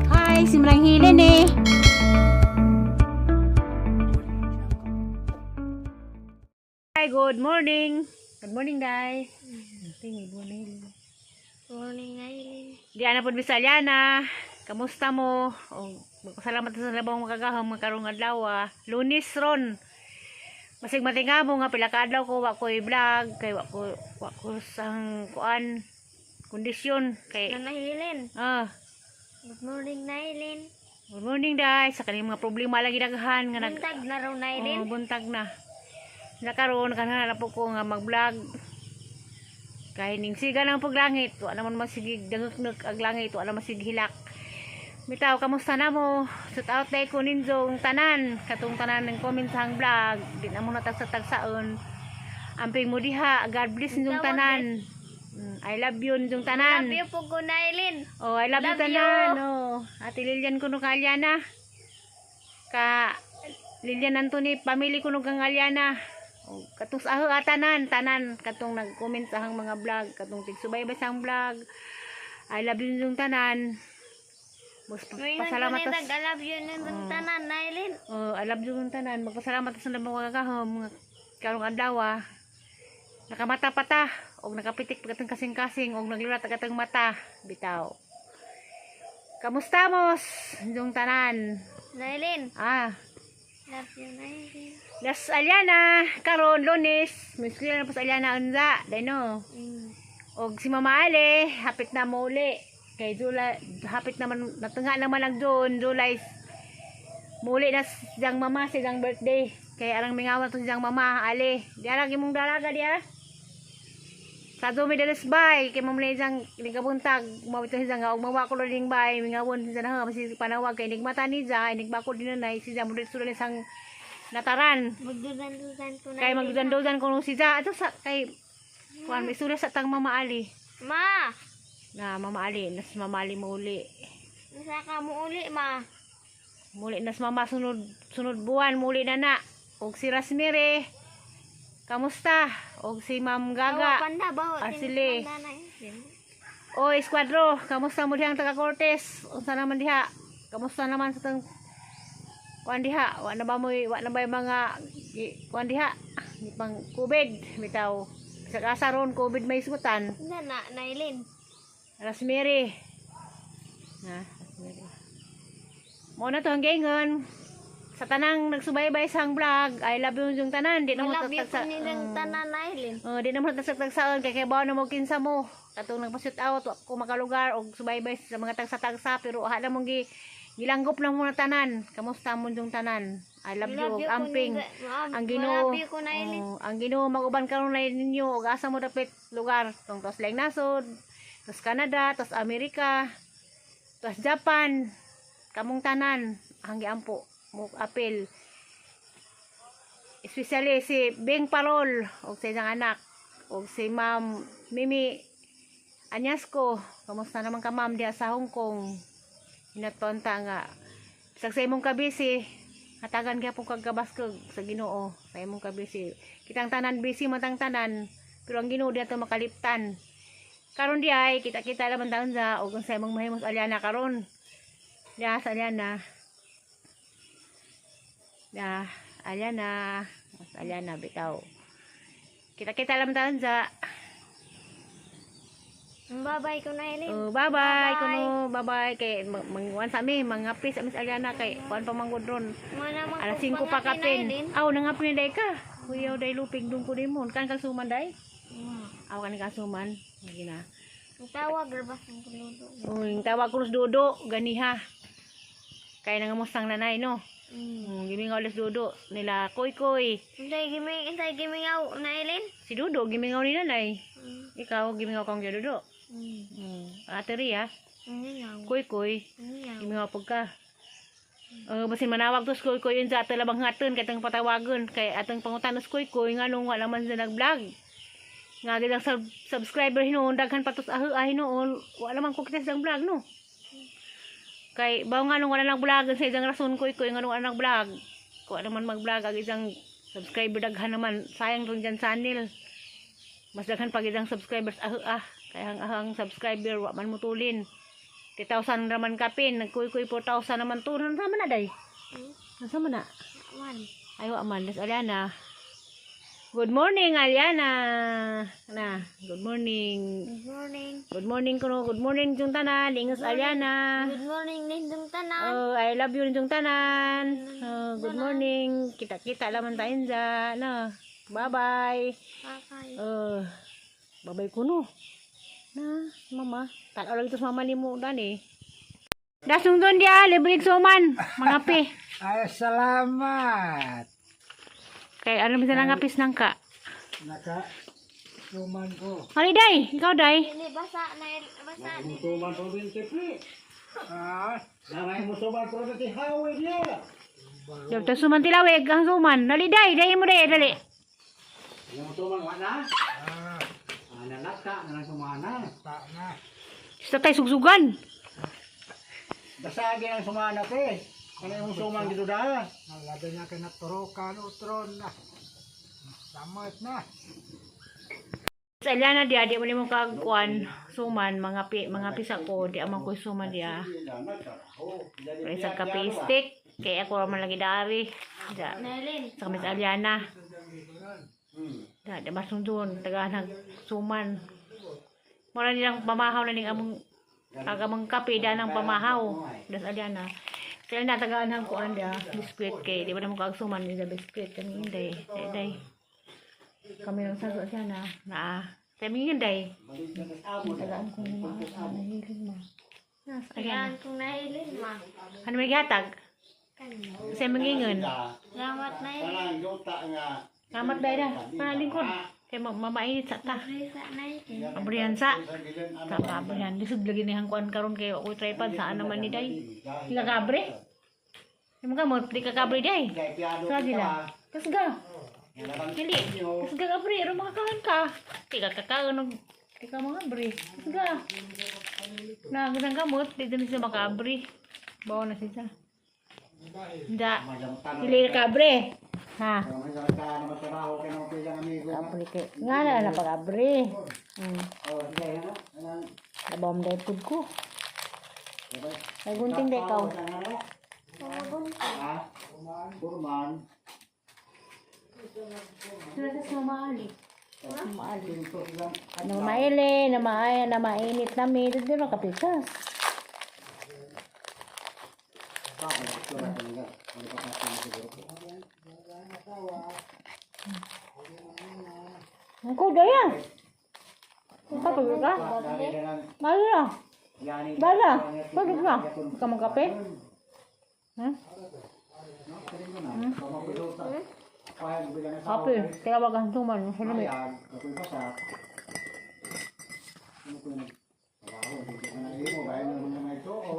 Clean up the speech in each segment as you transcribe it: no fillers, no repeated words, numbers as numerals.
Hi, si Manang Hilen eh. Hi, good morning. Good morning, Day. Good morning. Morning, Nailin. Di ana pod Bisaliana. Kamusta mo? O, magpasalamat sa labong makagahom nga karong adlaw. Ah. Lunes ron. Masig matinga mo nga pila ka adlaw ko wa ko'y vlog kay wa ko sang kuan kondisyon kay Nanahilin. ah. Good morning, Nailin. Good morning, Day. Sa kaning mga problema lagi daghan nga nag Buntag na raw, Nailin. Oh, buntag na. Nakaroon kanana na po ko nga mag-vlog. Kay ning siga ng paglangit, wa naman masigig dangeknek ang langit, wa naman masigig hilak. Bitaw, kamusta na mo? Shout out day ko ninjong tanan, katong tanan ng comment sa ang vlog, di na mo natagsa-tagsaon. Amping mo diha, God bless ninyong Tawag tanan. I love you ninyong tanan. Love you po ko, Nailin. Oh, I love you Love tanan. you. Oh, Ate Lilian kuno ka Aliana. Ka Lilian Anthony, pamilya kuno kang Aliana. Oh, katong sa ah, tanan, tanan katong nag-comment sa ang mga vlog, katong tigsubaybay sa ang vlog. I love you yung tanan. Mas Pasalamat pasalamat ko tas, nitag, I love you nitag tanan, Nailin. Oh, I love you yung tanan. Magpasalamat sa mga kahom karong adlaw. Ah. Nakamata pa ta og nakapitik pa katong kasing-kasing og naglulat ang katong mata bitaw. Kamusta mos? Yung tanan. Nailin. Ah, Love you, Nailin. Las Aliana, karon Lunes, Miss na po sa Aliana unza, dino. Og si Mama Ale, hapit na mo uli. Kay July, hapit naman natunga naman ang June, July. Muli na siyang mama, siyang birthday. Kay arang mingawan to siyang mama, Ale. Di ara imong dalaga diya. Sa Dumi dalis bay, kay mamuli siyang nikabuntag, mawit siya nga og mawa ko ning bay, mingawon siya na masi panawag kay nigmata ni siya, inigbakod din na siya mo dito sang nataran. Magdudan-dudan ko, Kay Nailin. magdudan-dudan ko nung siya. Ato sa kay kuan may istorya sa tang Mama Ali. Ma, Na Mama Ali, nas Mama Ali muli. nasa ka mo uli, ma. Muli nas mama sunod sunod buwan muli na na. Og si Rasmire. Kamusta? Og si Ma'am Gaga. Awa, panda, baho. Ah, sili. Panda, Nailin. O esquadro, kamusta mo dihang taga Cortes? Unsa naman diha? Kamusta naman sa tang kuan diha? Wa na ba mo wa na ba yung mga kuan diha? Pang COVID bitaw. Sa asa ron COVID may isgutan. Na, na, Nailin. Rosemary. Na, Rosemary. Mo na to ang gengon. Sa tanang nagsubaybay sa ang vlog, I love you yung tanan. Di I na mo love you po tatagsa. nitag tanan, Nailin. Oh, di na mo tatagsaon kay kay bawo na mo kinsa mo. Katong nagpa-shoot out, wa ko makalugar og subaybay sa mga tagsa-tagsa pero ha na mong gi gilanggop na mo na tanan. Kamusta mo yung tanan? I love you, og amping. Ang Ginoo. Love you ko, Nailin. Oh, ang Ginoo maguban karon na ninyo ug asa mo dapit lugar tong tos laing nasod, tos Canada, tos Amerika, tos Japan. Kamong tanan ang giampo mo apel. Especially si Beng Parol og sa isang anak og si Ma'am Mimi Anyasco. Kamusta naman ka, ma'am, diha sa Hong Kong? Hinatonta nga. Bisag sa imong kabisi, hatagan gyapon kag kabaskog sa Ginoo sa imong kabisi. Kitang tanan busy man tang tanan, pero ang Ginoo diha to makaliptan. Karon di ay kita-kita naman taon sa og unsa imong mahimo sa Aliana karon. Diha sa Aliana. Ya, Aliana, sa Aliana bitaw. Kita-kita lang taon sa. Bye-bye ko, Nailin. Oh, bye-bye kuno, bye-bye kay mangwan sa mi, mangapis sa mi sa Aliana kay kuan pa manggod ron. Mana man Alas kong 5 pa pangapin, kapin. Nailin. Aw, nangapin day ka. Kuyaw day lupig dong ko nimon. Kan kasuman day? Aw kan kasuman. Lagi na. Ang tawag, rabas ng kuludo. Uy, tawag ko Dodo, ganiha. Kay nangamustang nanay no. Gimingaw les Dodo nila Koy Koy. Intay gimingaw, Nailin. Si Dodo gimingaw ni nanay. Ikaw gimingaw kang Dodo. Ate Ria, Gimingaw. Koy Koy, Gimingaw. gimingaw pag ka. Basin manawag tos Koy Koy yun sa ato labang haton kay atong patawagon kay atong pangutanos Koy Koy nganong wala man siya nag-vlog. Nga gilang subscriber hinuon daghan pa tos aho ah, hinuon wala man ko kita sa vlog no. Kay bawo nga nung wala nang vlog sa isang rason Koy Koy nganong wala nang vlog. Kuha naman mag-vlog ang isang Subscriber daghan naman. Sayang ron dyan channel. Mas daghan pag idang subscribers. Ah, ah. Kaya ang subscriber, wa man mutulin. 3,000 naman kapin. Nagkuy-kuy 4,000 naman to. Nasa man na, day? Hmm? Nasa man na? Man. Ay, wa man. Das Aliana. Good morning, Aliana. Na, good morning. Good morning. Good morning kuno. Good morning jung tanan. Ingos Aliana. Good morning nindong tanan. Oh, I love you jung tanan. Oh, good morning. Kita-kita laman tayo dyan. No. Bye-bye. Bye. Oh, bye-bye kuno. Na, mama. Tanaw lang ito sa mama ni mo dani. Dasong doon dia, libre suman. Mga pe. Ay, salamat. Kay ano mo sila nga pis nang ka. Naka, suman ko. Hali day, ikaw day. Dili basa na basa ni. Musuman province pre. Ah, Nanay musuman province highway niya. Dito suman tilawig ang suman. Dali day, day mo day, dali. Yung musuman wa na. ah, Analata na lang sumana. ta na. Sa tay sugsugan. Basagi ang sumana te. Ano yung musuman dito da? Nalabi na ka naturokan, utron na. Samat na. Sa Eliana dia, di mo nimo kagkuan suman mga pi, mga pisa ko, di amang ko suman dia. May isang kape stick, kay ako raman lagi dari. Da, Nailin. sa kami sa Eliana. Da, di masundon, taga nag suman. Mura nilang pamahaw na ning among agamang kape da ng pamahaw. Das Eliana. Kaya na tagaan ang kuan dia, biskwit kay di ba namo kag suman ni biskwit kami inday, day, day. Kami lang sa Eliana na. Kami inday. Tagaan ko mga nahilig mo. Nas, ayan. Ayan kung nailin ma. Ano may gihatag? Kanyo. Sa mangingon. Salamat nailin. Kanang yuta nga. Kamat dahil na. Palingkod. Kay mamainit sa ta. Brisa nailin. Abrihan sa. Sa pabrihan. Lisod lagi ni hangkuan karon kayo ako tripod saan naman ni day. Di ka kabre? Di mo ka mo, di ka kabre day. Sa sila. Kasga. Dili. Kasga kabre, ro makakaon ka. Di ka kakaon og di ka mga bre. Kasga. Na gisang kamot, di din sila makabre. Bawa na sila. Hindi. Dili ka kabre. Ha. Kabre kay. Nga na na pag-abre. Nabom day pud ko. Nagunting day ikaw. Kurman. Sila sa Mama Ali. Mama Ali. Na maili, na maaya, na mainit na may, di ba kapitas? Ang ko daya. Kapag ka? Malo na. Bala. Pagod ka. Ka magkape? Hmm? Kape. Kaya wag ang tuman. Salami.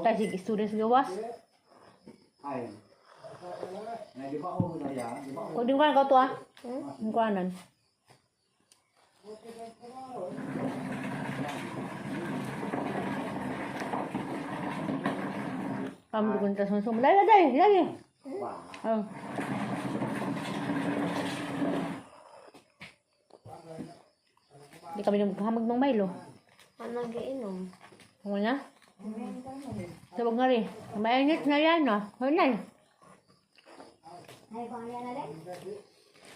Tayo sige, students gawas. Kung di ko ka to ah. Ang kuanan. Pamulugon ta sa sum. Dali, dali, dali. Oh. Di kami naghamag ng Milo. Ano giinom? Ano na? Sabog nga rin. Mainit na yan, ah. Ano na?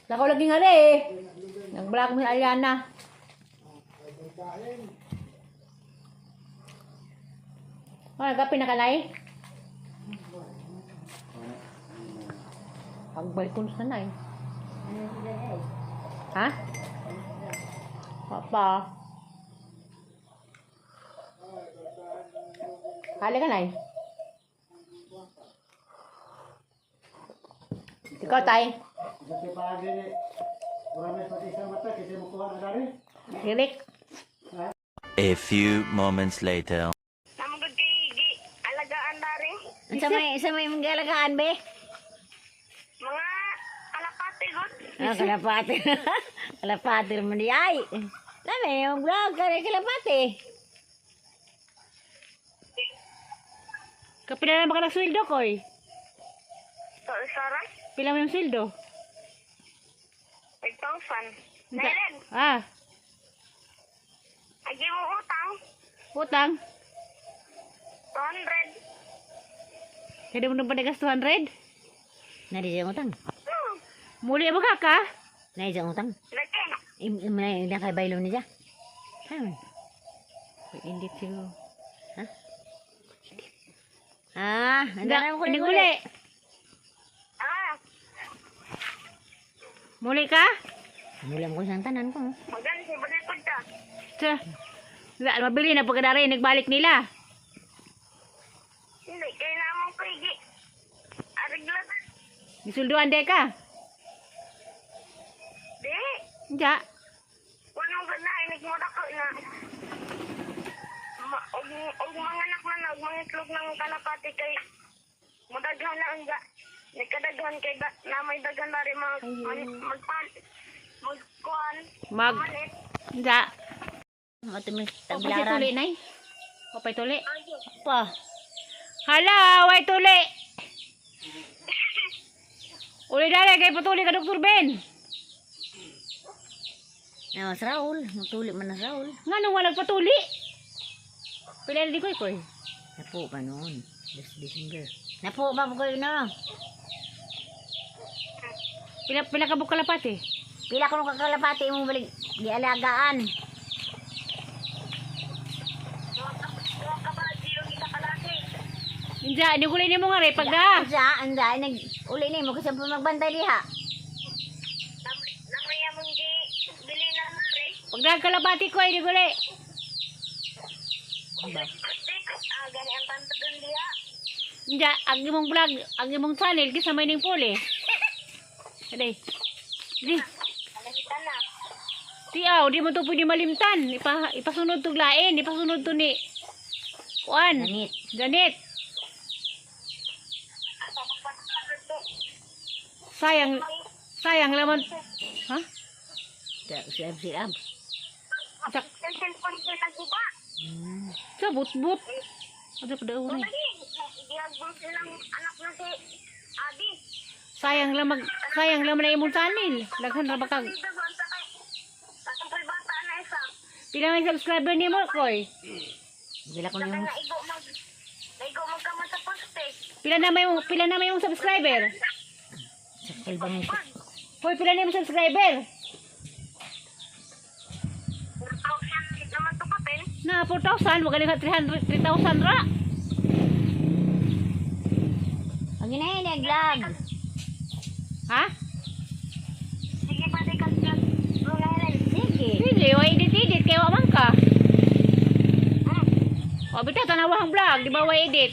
Lakaw lagi nga rin eh. Nag-vlog mo si Aliana. Ano ka, pinakanay? Pagbalik ko sa nanay. Ha? Papa. Hali ka, Nay. Ikaw, Tay. Ririk. A few moments later. Namugod kay gi alagaan dari. Sa may mga alagaan be? Mga kalapati god. Ah, kalapati. Kalapati naman di ay. Dami yung vlog kare kalapati. Kapila na ba ka ng sweldo, Koy? So, Sara, Pila mo yung sweldo? 1,000. Nailen, Ah, agi mo utang. utang. 200. Kaya di mo nang panigas 200? Na di siya utang. Muli mo ka ka? Na siya utang. Lagi. Im im na na kay baylo niya. Ha. Indit siguro. Ah, anda na mo Hindi kulit. uli. Ah, Muli ka? Mula mo ko sa tanan ko. magan si Balikod ka. Tsa. Wala, mabili na pagkadari, nagbalik nila. Hindi, kaya naman ko igi. Arigla. Gisulduan de ka. Di. Diya. Wala ko na, inig mo dako na. Ma, og, og mga anak na na, og mga itlog ng kalapati kay mudaghan na ang ga. Nagkadaghan kay da, na may daghan na rin mag, mag, magpan, magkuan, Mag, malit. diya. Ato mi O pa si taglaran. tuli, nay. O pa tuli. Pa. Hala, way tuli. Uli dali, kay patuli ka, Dr. Ben. Na mas Raul, mutuli man na Raul. Nga nung walang patuli. Pila na di ko, koy. Napo pa noon. This December. Napo pa po kayo na. Pila, pila ka buk kalapati. Pila ko nung kakalapati mo balik gialagaan. Duha ka ba, yung isa kalaki. Diya, ni gulay ni mo nga rin, pagda. Unsa, anda nag uli ni mo kasi magbantay diha. Namaya mong gi, bili na na rin. Pagda kalapati ko, di gulay. Di, ah, gani ang tanto dun diya. Diya, ang imong vlog, ang imong channel, kisa may ning puli. Aday. Di. Alahita na. Tiaw, di mo to pwede malimtan. Ipa, ipasunod to lain, ipasunod to ni Kuan. Ganit. Ganit. Sayang, sayang laman. Ha? Silab silab. Sa, Ang cellphone ko naguba. sa but-but. Ano pa daw na eh. Lagi, giyagbong silang anak na si Abi. Sayang lang mag, sayang lang na imong channel. Daghan ra ba kag. Dito ba sa kay? Katong bata na isa. Pila may subscriber nimo koy? Pila ko Saka nung naigo mag naigo magkamot sa poste. Pila na may mong subscriber? sakil bang Hoy, pila na imong subscriber? 4,000 naman to kapel. Na 4,000, wag ka 300, 3,000 ra. Ang ginahin ni vlog. Ha? Sige pa di ka vlog. Lungalan. Sige. Sige, wa edit edit kay wa man ka. O bitaw tanawa ang vlog, di ba wa edit?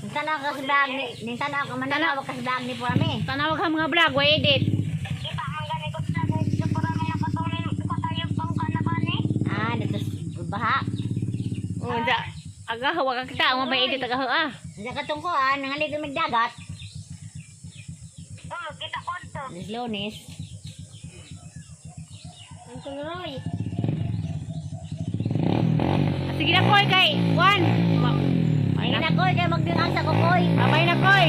Ning tanaw ka sa vlog ni, ning tanaw ka mananaw ka sa vlog ni Puami. Tanawag ang mga vlog, wa edit. Kita man gani ko sa sa para may nakatungin sa tayo pang kanabani. Ah, dito sa baha. O da aga wa ka kita ang may edit aga ah. Sa katungkuan, nangalig mig dagat. Oh, kita ko to. Lis Lunes. Uncle Roy. Ah, sige na koy kay Juan. Ay na koy kay magdingang sa kukoy. Babay na koy.